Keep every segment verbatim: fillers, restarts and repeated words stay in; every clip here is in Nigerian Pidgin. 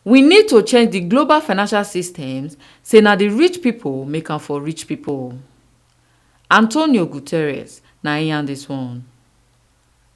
We need to change the global financial systems, say na the rich people make am for rich people. Antonio Guterres na him yarn this one.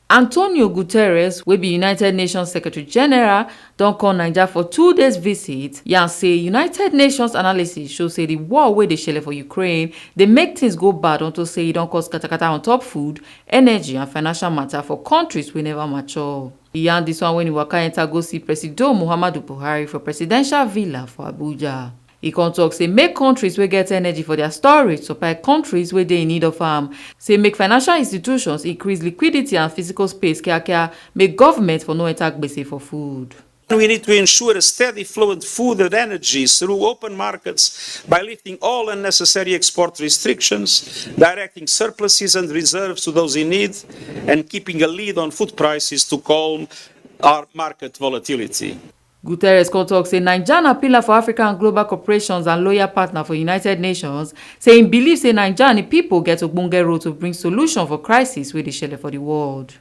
Antonio Guterres, wey be United Nations Secretary General, don come Naija for two days visit, yarn say United Nations analysis show say the war wey dey shele for Ukraine dey make things go bad, unto say e don cause katakata on top food, energy and financial matter for countries wey never mature. E yarn this one when e waka enter go see Presido Muhammadu Buhari for presidential villa for Abuja. E come talk say make countries wey get energy for their storage supply countries wey dey in need of am. Say make financial institutions increase liquidity and physical space kiakia, make government for no enter gbese for food. We need to ensure a steady flow of food and energy through open markets by lifting all unnecessary export restrictions, directing surpluses and reserves to those in need, and keeping a lid on food prices to calm our market volatility. Guterres come talk say Naija na pillar for Africa and global corporations and loyal partner for United Nations, say im believe say Naija and im people get ogbonge role to bring solution for crisis wey dey shele for the world.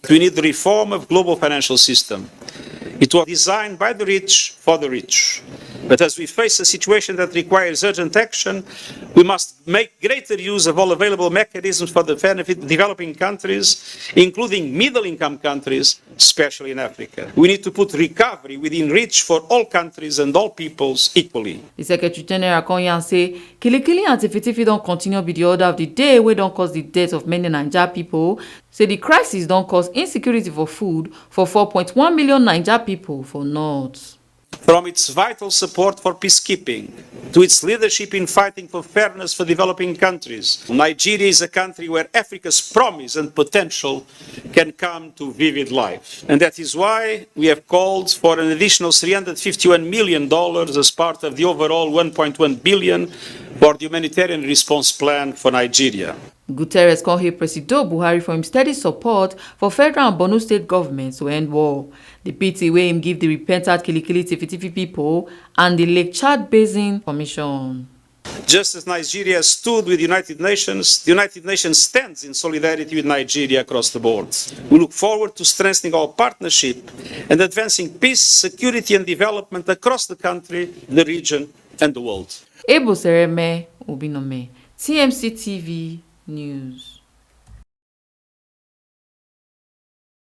We need the reform of global financial system. It was designed by the rich for the rich. But as we face a situation that requires urgent action, we must make greater use of all available mechanisms for the benefit of developing countries, including middle-income countries, especially in Africa. We need to put recovery within reach for all countries and all peoples equally. The Secretary General come yarn say kilikili and tiffy-tiffy don continue be the order of the day wey don cause the death of many Naija people. Say the crisis don cause insecurity for food for four point one million Naija people for north. From its vital support for peacekeeping to its leadership in fighting for fairness for developing countries, Nigeria is a country where Africa's promise and potential can come to vivid life. And that is why we have called for an additional three hundred fifty-one million dollars as part of the overall one point one billion for the humanitarian response plan for Nigeria. Guterres come hail Presido Buhari for im steady support for federal and Borno state governments to end war. The pity wey im give the repentant kilikili tiffy-tiffy people and the Lake Chad Basin Commission. Just as Nigeria stood with the United Nations, the United Nations stands in solidarity with Nigeria across the board. We look forward to strengthening our partnership and advancing peace, security and development across the country, the region and the world. Ebo Sereme Obinome, T M C T V News.